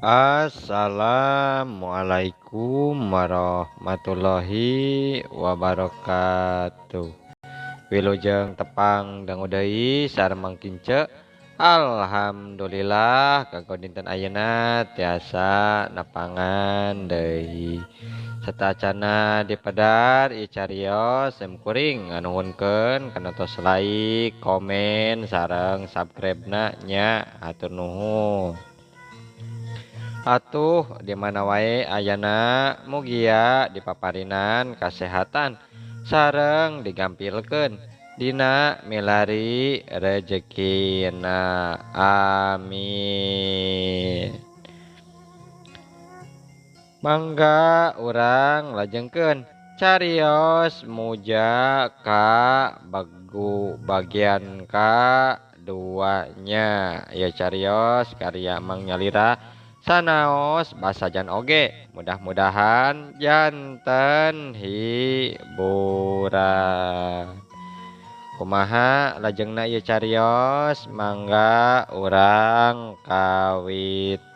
Assalamualaikum warahmatullahi wabarakatuh. Wilujeng tepang dangu deui sareng Mang Kince. Alhamdulillah kanggo dinten ayeuna tiasa nepangan deui. Satacana dipedar ieu carios sim kuring nganuhunkeun kana tos like, komen, sareng subscribe-na nya, hatur nuhun. Atuh di mana wae ayana mugia dipaparinan kasehatan sareng digampilkeun dina milari rejekina, amin. Mangga urang lajengkeun carios muja ka begu bagian ka duanya. Ieu carios karya Mang Nyalira sanaos basajan oge, mudah-mudahan janten hiburan. Kumaha lajengna ieu carios, mangga urang kawitan.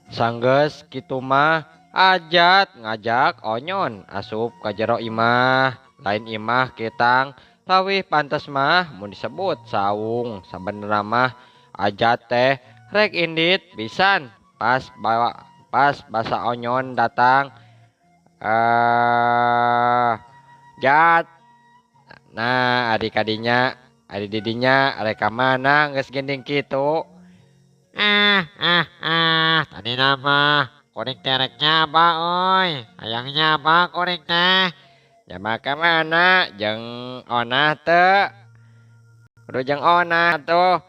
Sanggeus kitu mah Ajat ngajak Onyon asup ka jero imah, lain imah ketang lawih pantes mah mun disebut saung. Sabenerna mah Ajat teh rek indit pisan pas bawa pas basa Onyon datang. Jat, nah ari kadinya ari didinya rek ka mana geus ginding kitu? Tadi nama kuring teh rek nyaba euy, hayang nyaba kuring teh. Nyaba ka mana jeung onah teu? Kudu jeung onah tuh.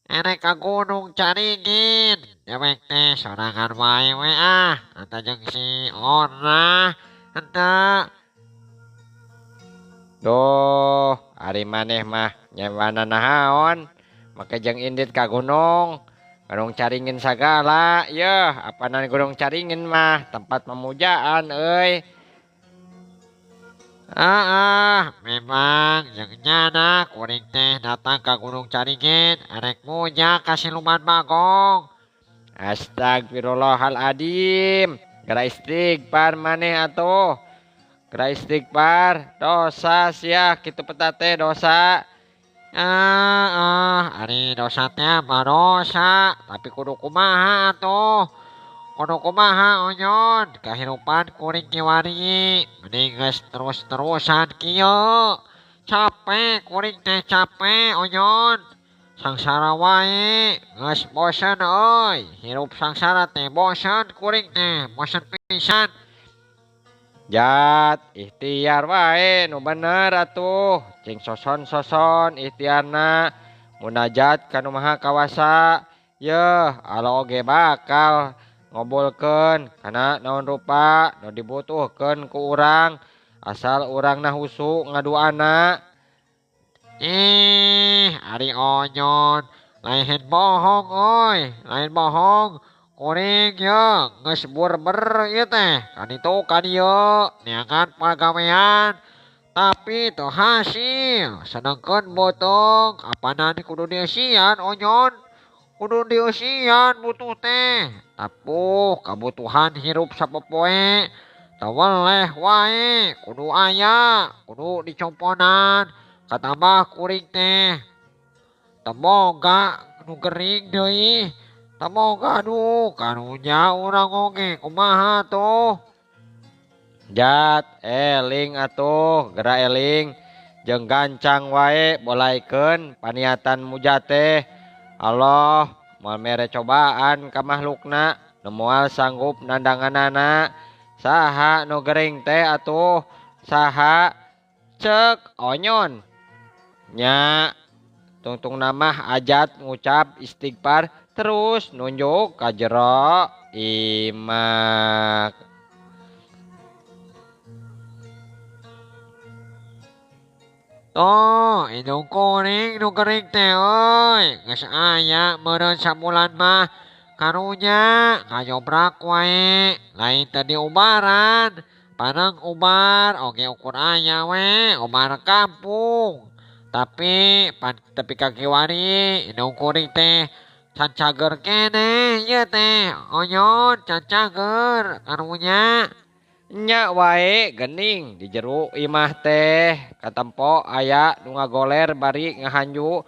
Erek ka Gunung Caringin, dewek teh sorangan wae we ah, anta jeung si onah henteu. Duh, ari maneh mah nyawana nahaon, make jeung indit ka gunung. Gunung Caringin sagala, yeuh, apanan Gunung Caringin mah tempat pemujaan euy. Memang jeung nyana kuring teh datang ka Gunung Caringin arek muja ka siluman Bagong. Astagfirullahaladzim, geura istighfar maneh atuh. Geura istighfar, dosa sia kitu peta teh dosa. Ari dosa teh mah dosa, tapi kudu kumaha atuh. Kudu kumaha Onyon, kahirupan kuring kiwari mending geus terus-terusan kieu. Capek kuring teh capek Onyon. Sangsara wae, geus bosen euy. Hirup sangsara teh bosen kuring teh, bosen pisan. Jat, ikhtiar wae nu bener atuh. Cing soson-soson ikhtiarna, munajat ka nu Maha Kawasa. Yeuh, Allah oge bakal ngobolkeun kana naon rupa nu dibutuhkeun ku urang, asal urangna husu ngaduana. Ih, ari Onyon, lain bohong euy, lain bohong. Kuring ye geus burber ieu teh, kaditu ka dieu neangan pagawean tapi teu hasil. Sedengkeun beuteung apanan kudu dieusian Onyon, kudu dieusian butuh teh. Tapuh kabutuhan hirup sapopoe teu weleh wae, kudu aya, kudu dicomponan. Katambah kuring teh teu boga nu gering deui. Teu boga aduh karunya urang oge kumaha tuh. Jat, eling atuh, geura eling jeung gancang wae bolaikeun paniatan muja teh. Allah moal mere cobaan ka makhlukna nu moal sanggup nandanganana. Saha nu gering teh atuh? Saha? Ceuk Onyon. Nya tungtungna mah Ajat ngucap istighfar terus nunjuk ka jero imah. Tuh, indung kuring nu gering teh euy, geus aya meureun sabulan mah karunya ngajobrak wae, lain teu diubaran. Pareng ubar oge ukur aya we, ubar kampung. Tapi pan tepi ka kiwari indung kuring teh can cager keneh ieu teh Onyon can cager karunya. Nya wae gening di jero imah teh katempo aya nu ngagoler bari ngahanju.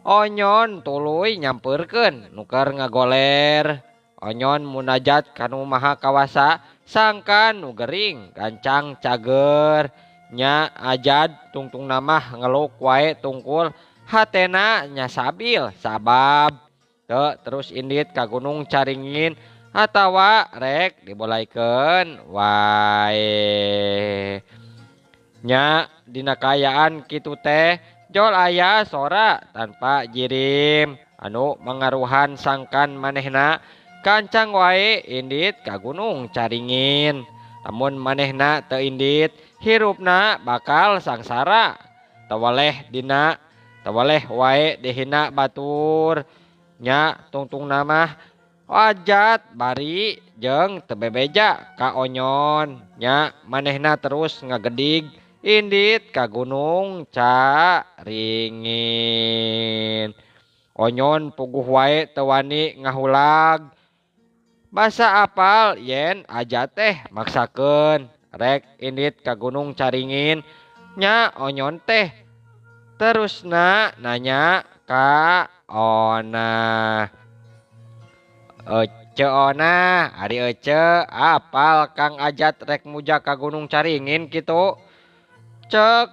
Onyon tuluy nyampeurkeun nu keur ngagoler. Onyon munajat ka nu maha kawasa sangkan nu gering gancang cager. Nya Ajad tungtung namah ngeluk wae tungkul hatena nya sabil sabab teu terus indit ka Gunung Caringin atawa rek dibolaikeun wae. Nya dina kaayaan kitu teh jol aya sora tanpa jirim anu mangaruhan sangkan manehna kancang wae indit ka Gunung Caringin. Lamun manehna teu indit hirupna bakal sangsara tawaleh dina tawaleh wae dihina batur. Nya tungtung namah Ajat bari jeung teu bebeja ka Onyon. Nya manehna terus ngagedig indit ka Gunung Caringin. Onyon puguh wae teu wani ngahulag. Basa apal yen Ajat teh maksakeun rek indit ka Gunung Caringin. Nya Onyon teh terusna nanya ka Ona. Ece Ona, ari Ece apal Kang Ajat rek muja ka Gunung Caringin kitu? Cek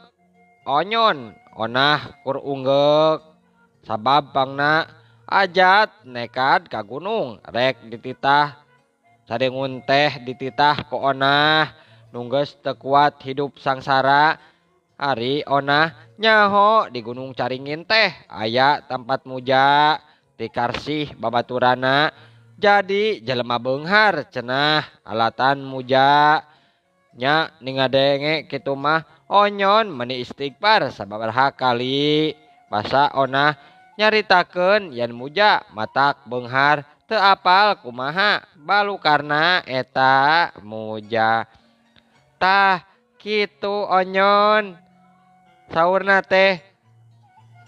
Onyon, Onah kur unggeuk sabab pangna Ajat nekad ka gunung rek dititah sadengun teh dititah ku Onah nunggeus teu kuat hidup sangsara. Ari Onah nyaho di Gunung Caringin teh aya tempat muja tikarsih babaturana jadi jelema beunghar cenah alatan muja. Nya ningadenge kitu mah Onyon meni istighfar sababaraha kali. Basa Onah nyaritakeun yen muja matak beunghar teu apal kumaha balukarna eta muja. Tah kitu Onyon saurna teh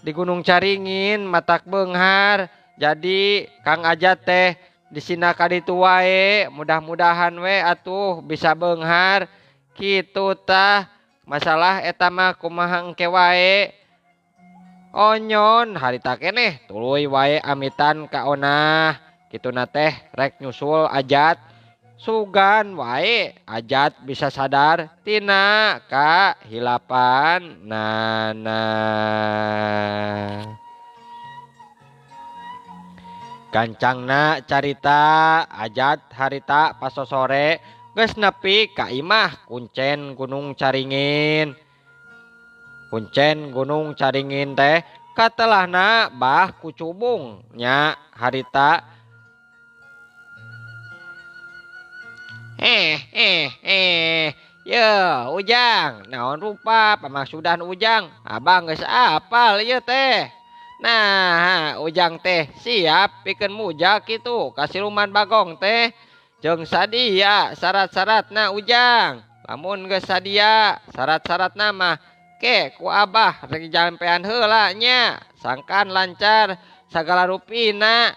di Gunung Caringin matak beunghar jadi Kang Ajat teh disina kaditu wae mudah-mudahan we atuh bisa beunghar kitu tah masalah eta mah kumaha engke wae. Onyon harita keneh tuluy wae amitan ka Onah kituna teh rek nyusul Ajat sugan wae Ajat bisa sadar tina kahilapan nana. Gancangna carita Ajat harita pasosore geus nepi ka imah kuncen Gunung Caringin. Kuncen Gunung Caringin teh katelahna bah kucubung nya harita. Ye Ujang naon rupa pamaksudan Ujang abang geus apal ieu teh. Nah Ujang teh siap pikeun muja kitu ka siluman bagong teh jeung sadia syarat-syaratna Ujang. Lamun geus sadia syarat-syaratna mah ke ku abah rek jampean heula nya sangkan lancar sagala rupina.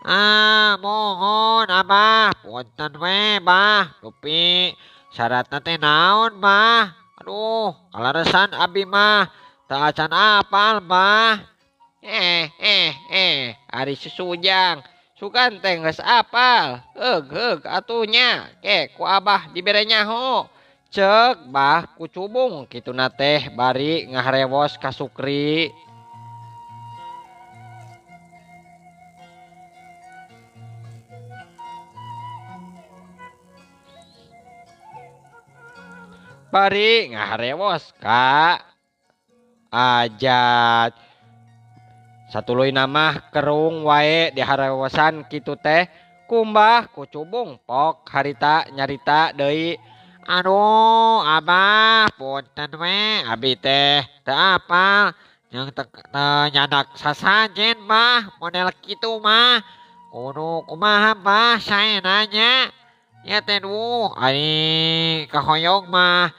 Ah mohon abah punten we bah rupi syaratna teh naon bah. Aduh kalaresan abi mah teu acan apal bah. Ari susujang sugan teh geus apal heug heug atuh nya ke ku abah dibere nyaho. Cek bah kucubung kituna teh bari ngaharewos ka Sukri. Bari ngaharewos ka Ajat. Satuluy namah kerung wae diharewosan kitu teh kumbah kucubung pok harita nyarita deui. Aduh abah punten we abi teh teu apal jeung teu nyadak sasajen bah model kitu mah kudu kumaha bah saena nya. Ya teh duh ari kahoyong mah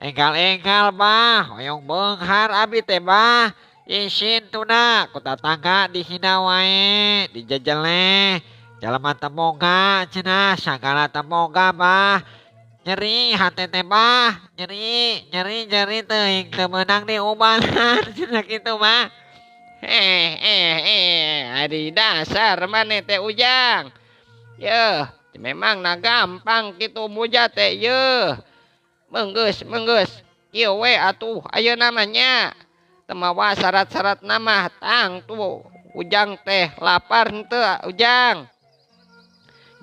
Enggal-enggal bah, hoyong beunghar abi teh bah. Isin tuna ku tatangga dihina wae, dijejeleh. Jalma teu boga cenah, sagala teu boga bah. Nyeri hate teh bah, nyeri, nyeri, nyeri teuing teu meunang diubalan cenah kitu bah. Ari dasar maneh teh Ujang. Yeuh, memang na gampang kitu muja teh yeuh. Menggeus, menggeus. Kieu we atuh ayeuna mah nya. Teu mawa syarat-syarat mah tangtu Ujang teh lapar henteu Ujang.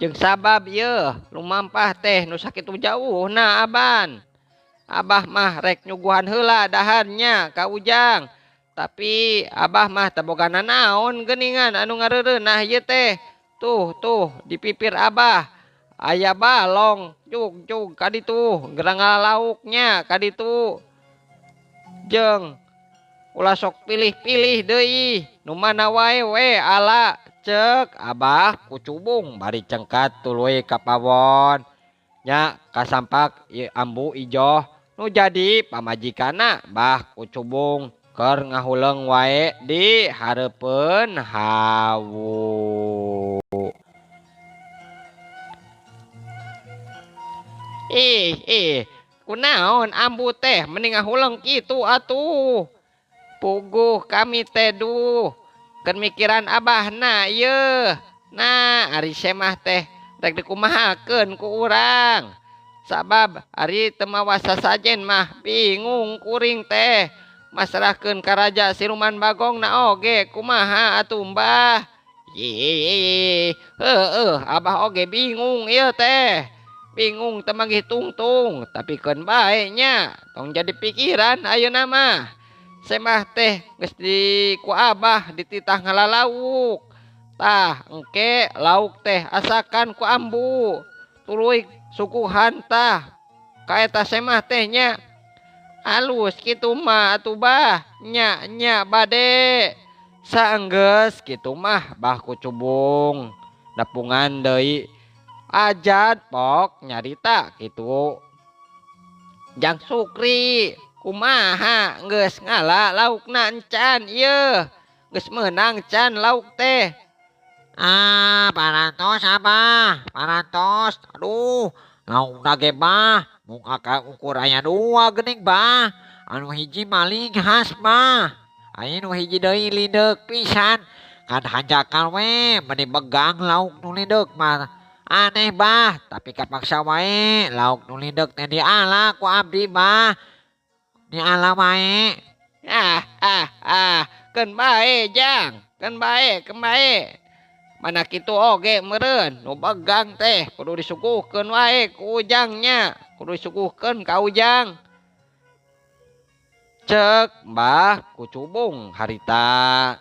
Jeung sabab yeuh lumampah teh nu sakitu jauhna aban. Abah mah rek nyuguhan heula daharnya ka Ujang. Tapi abah mah teu boga nanaon geuningan anu ngareureunah ieu teh. Tuh, tuh di pipir abah aya balong jug jug ka ditu gerang ngalauknya ka ditu. Jeung ulah sok pilih-pilih deui nu mana wae we ala cek abah kucubung bari cengkat tuluy ka pawon. Nya kasampak ieu ambu ijoh nu jadi pamajikana bah kucubung keur ngahuleung wae di hareupeun hawu. Ih, ih, kunaon ambu teh mending ngahuleung kitu atuh. Puguh kami teh duh, keur mikiran abahna yeuh. Nah, ari semah teh rek dikumahakeun ku urang. Sabab ari teu mawa sasajen mah bingung kuring teh. Masrahkeun ka raja siluman bagong na oge kumaha atuh mbah. Ih, heueuh abah oge bingung ieu teh. Bingung teu manggih tungtung, tapi keun bae nya tong jadi pikiran ayeuna mah. Semah teh geus di ku abah dititah ngalalauk. Tah engke lauk teh asakan ku ambu. Tuluy suguhan tah ka eta semah teh nya. Alus kitu mah atuh bah, nya nya bade. Saenggeus kitu mah bah kucubung nepungan deui. Ajat pok nyarita kitu. Jang Sukri kumaha geus ngala laukna encan ieu. Geus meunang can lauk teh. Ah, parantos abah, parantos. Aduh, laukna ge bah mung aka ukur aya dua geuning bah. Anu hiji maling khas bah. Aya nu hiji deui lideuk pisan. Kan hanjakal we meni begang lauk nu lideuk mah. Aneh bah, tapi kapaksa wae lauk nu lideuk teh diala ku abdi bah. Diala wae. Ah, ah, ah, keun bae jang, keun bae, keun bae. Mana kitu oge meureun nu begang teh kudu disuguhkeun wae ku ujangnya, kudu disuguhkeun ka ujang. Cek mbah kucubung harita.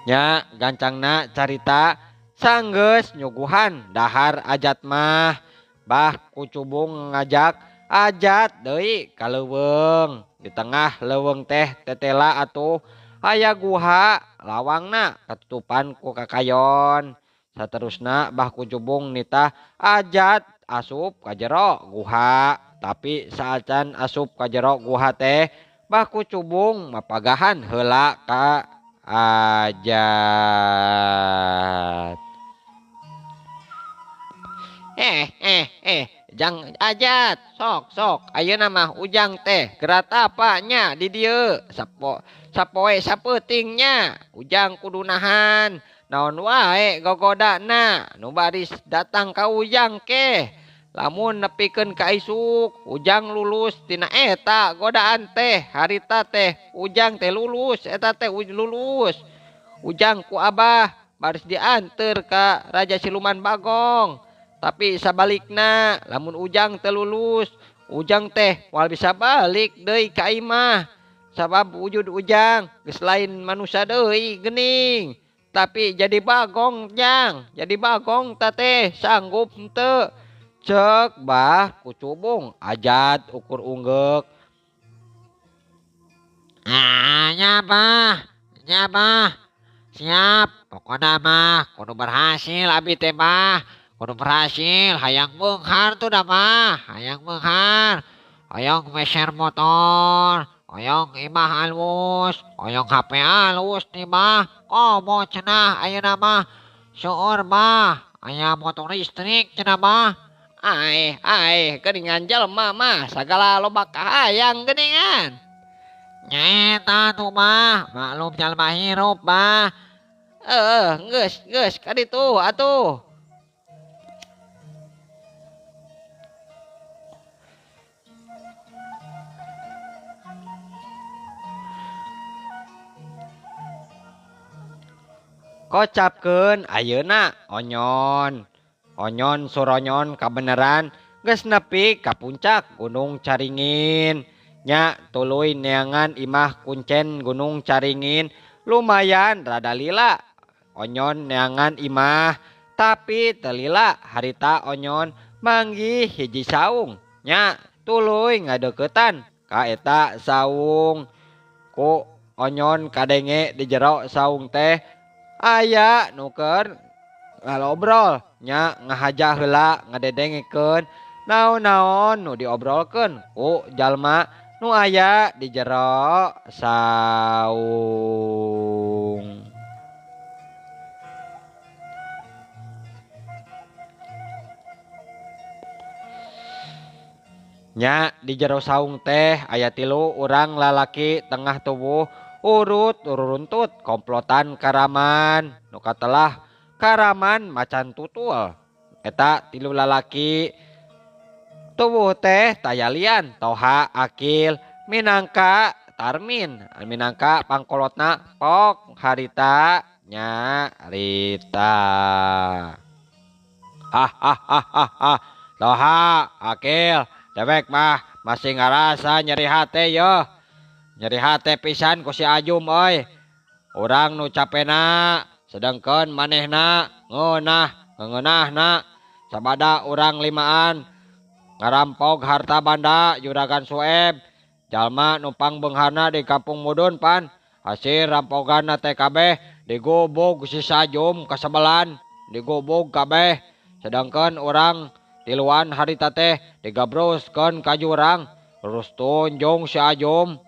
Nya gancangna carita sanggeus nyuguhan dahar ajat mah. Bah kucubung ngajak ajat deui ka leuweung. Di tengah leuweung teh tetela atuh aya guha lawangna katutupan ku kakayon. Saterusna bah kucubung nitah ajat asup ka jero guha. Tapi saacan asup ka jero guha teh bah kucubung mapagahan heula ka ajat. Jang ajat, sok sok ayeuna mah ujang teh geratapa nya di dieu. Sapoe sapeuting nya ujang kudu nahan. Naon wae gogodana nu baris datang ka ujang ke. Lamun nepikeun ka isuk ujang lulus tina eta godaan teh harita teh ujang teh lulus eta teh lulus. Ujang ku abah baris dianteur ka raja siluman bagong. Tapi sabalikna lamun ujang teh lulus ujang teh moal bisa balik deui ka imah. Sabab wujud ujang geus lain manusia deui geuning. Tapi jadi bagong jang, jadi bagong ta teh sanggup henteu. Cek bah kucubung ajat ukur unggeuk. Ah, nya bah, nya bah. Siap, pokona mah kudu berhasil abi teh bah. Kudu berhasil hayang beunghar tuh dah mah, hayang beunghar. Hoyong meser motor, hoyong imah alus, hoyong HP alus nih mah. Komo cenah ayeuna mah seueur mah aya motor listrik cenah mah. Aeh aeh geuningan jelema mah sagala loba kahayang geuningan. Nyaeta tuh mah, maklum jalma hirup mah. Heuh geus geus ka ditu atuh. Kocapkeun ayeuna onyon. Onyon suronyon kabeneran geus nepi ka puncak Gunung Caringin. Nya tuluy neangan imah kuncen Gunung Caringin lumayan rada lila. Onyon neangan imah tapi teu lila harita onyon manggih hiji saung. Nya tuluy ngadeuketan ka eta saung. Ku onyon kadenge di jero saung teh aya nu keur ngalobrol nya ngahaja heula ngadedengekeun naon-naon nu diobrolkeun ku jalma nu aya di jero saung. Nya di jero saung teh aya tilu urang lalaki tengah tubuh urut ururuntut komplotan karaman nu katelah karaman macan tutul. Eta tilu lalaki tubuh teh tayalian Toha Akil minangka Tarmin minangka pangkolotna pok harita nyarita. Ah Toha Akil dewek mah masih ngarasa nyeri hate yo. Nyeri hate pisan ku si Ajum euy. Urang nu capena sedengkeun manehna ngeunah ngeunahna sabada urang limaan ngarampog harta banda juragan Sueb. Jalma numpang beungharna di kampung Mudun pan hasil rampoganna teh kabeh digobog si Sajum kasebelan digobog kabeh sedangkeun urang tiluan harita teh digabruskeun ka jurang terus tunjung si Ajum.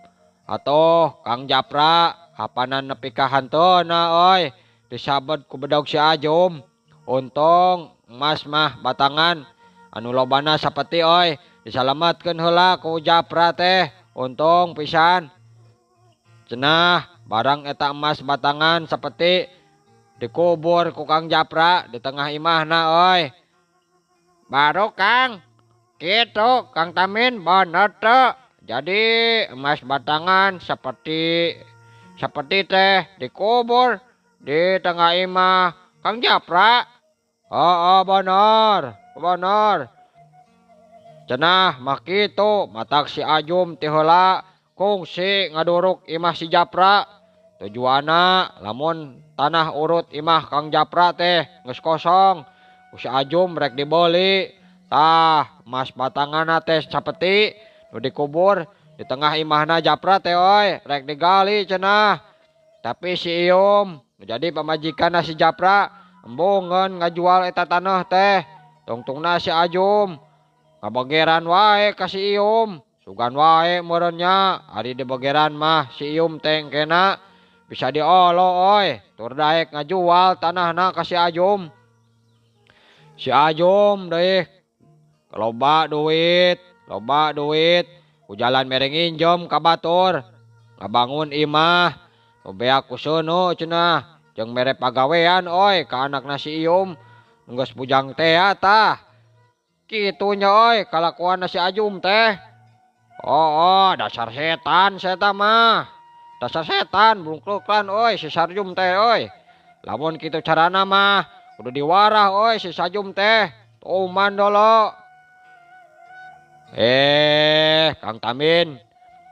Atuh Kang Japra hapanan nepi ka hanteuna euy disabet ku bedog si Ajum. Untung emas mah batangan anu lobana sapeti euy disalametkeun heula ku Japra teh untung pisan. Cenah barang eta emas batangan sapeti dikubur ku Kang Japra di tengah imahna euy. Baru Kang kitu Kang Tamin bener teu. Jadi emas batangan seperti teh dikubur di tengah imah Kang Japra. Oh, bener, bener. Cenah mah kitu matak si Ajum ti heula kungsi ngaduruk imah si Japra. Tujuanna lamun tanah urut imah Kang Japra teh geus kosong, ku si Ajum rek dibeli. Tah emas batanganna teh sapeti nu dikubur di tengah imahna Japra teh euy rek digali cenah. Tapi si Ium jadi pamajikanna si Japra embungeun ngajual eta tanah teh. Tungtungna si Ajum ngabegeran wae ka si Ium. Sugan wae meureun nya ari dibegeran mah si Ium teh engkena bisa diolo euy. Tur daek ngajual tanahna ka si Ajum. Si Ajum deui loba duit, loba duit, ku jalan mere nginjem ka batur, ngabangun imah, nu beak ku seuneu cenah, jeung mere pagawean euy ka anakna si Ium, nu geus bujang teh tah. Kitu nya euy kalakuanna si Ajum teh. Oh, dasar setan seta mah. Dasar setan bungklukan euy si Sarjum teh euy. Lamun kitu carana mah kudu diwarah euy si Sajum teh. Tuman dolo. Kang Tamin.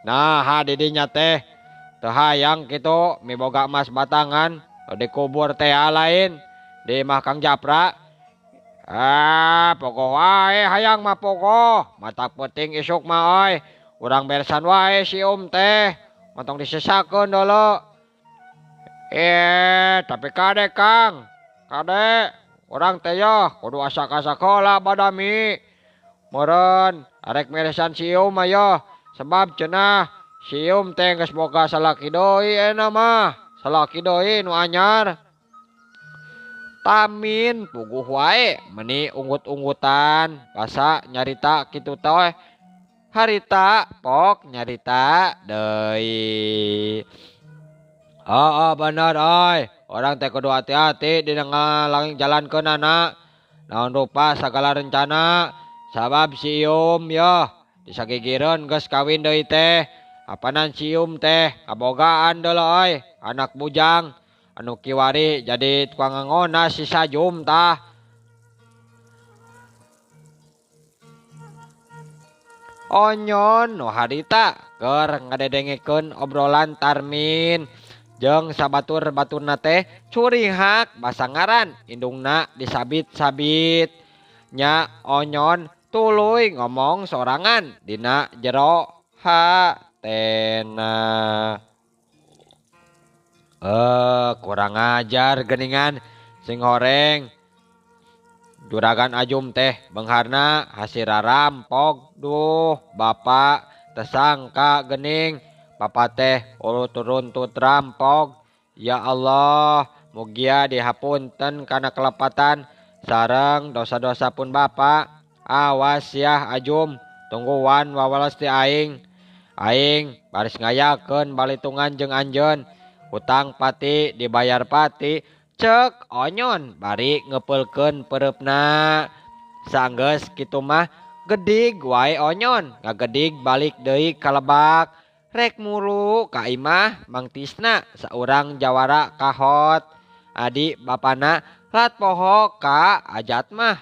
Nah, didinya teh teu hayang kitu miboga emas batangan dikubur teh lain di imah Kang Japra. Ah, pokoh wae hayang mah pokoh. Matak penting isuk mah euy. Urang beresan wae si Om teh. Montong disesakeun dolo. Tapi kade Kang. Kade Urang teh yeuh kudu asak-asak heula badami. Meureun arek meresan si Ium mah yeuh sebab cenah si Ium teh geus boga salaki deui ayeuna mah. Salaki deui nu anyar. Tamin puguh wae meni unggut-unggutan basa nyarita kitu teh. Harita pok nyarita deui. Heeh bener euy. Urang teh kudu hati-hati dina ngajalankeunana. Naon rupa sagala rencana sabab si Ium yeuh disagigireun geus kawin deui teh. Apanan si Ium teh kabogaan deuleu euy anak bujang anu kiwari jadi tukang ngangona si Sajum tah. Onyon nu harita keur ngadedengekeun obrolan Tarmin jeung sabatur-baturna teh curihak basa ngaran indungna disabit-sabit. Nya Onyon tuluy ngomong sorangan dina jero hatena. Kurang ajar geningan sing horeng. Juragan Ajum teh beungharna hasira rampok. Duh bapak tersangka gening bapak teh urut runtut rampok. Ya Allah mugia dihapunten kana kelepatan sareng dosa-dosa pun bapak. Awas yah Ajum tungguan wawalas ti aing. Aing baris ngayakeun balitungan jeung anjeun. Hutang pati dibayar pati. Cek Onyon bari ngepeulkeun pereupna. Sanggeus kitu mah gedig wae Onyon ngagedig balik deui ka lebak. Rek muru ka imah Mang Tisna saurang jawara kahot. Adi bapana lat poho ka ajat mah.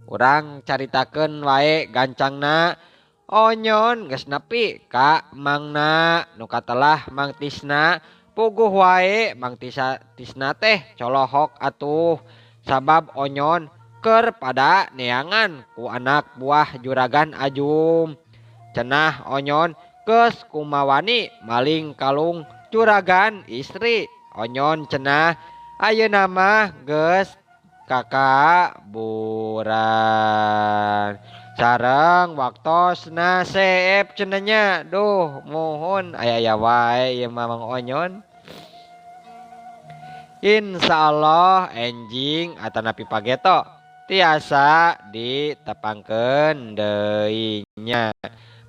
Urang caritakeun wae gancangna. Onyon geus nepi ka mangna nu katelah Mang Tisna. Puguh wae Mang Tisna teh colohok atuh sabab Onyon keur pada neangan ku anak buah juragan Ajum. Cenah Onyon geus kumawani maling kalung juragan istri. Onyon cenah ayeuna mah geus kakaburan. Sareng waktosna seep cenah. Duh muhun aya-aya wae ieu mah Mang Onyon. Insyaallah enjing atanapi pageto tiasa ditepangkeun deui nya.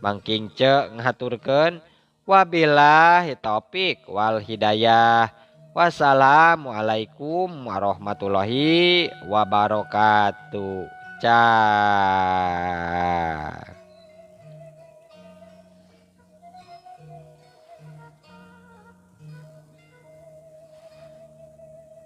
Mang Kingce ngahaturkeun wabillahi taufik wal hidayah. Wassalamualaikum warahmatullahi wabarakatuh. Cah.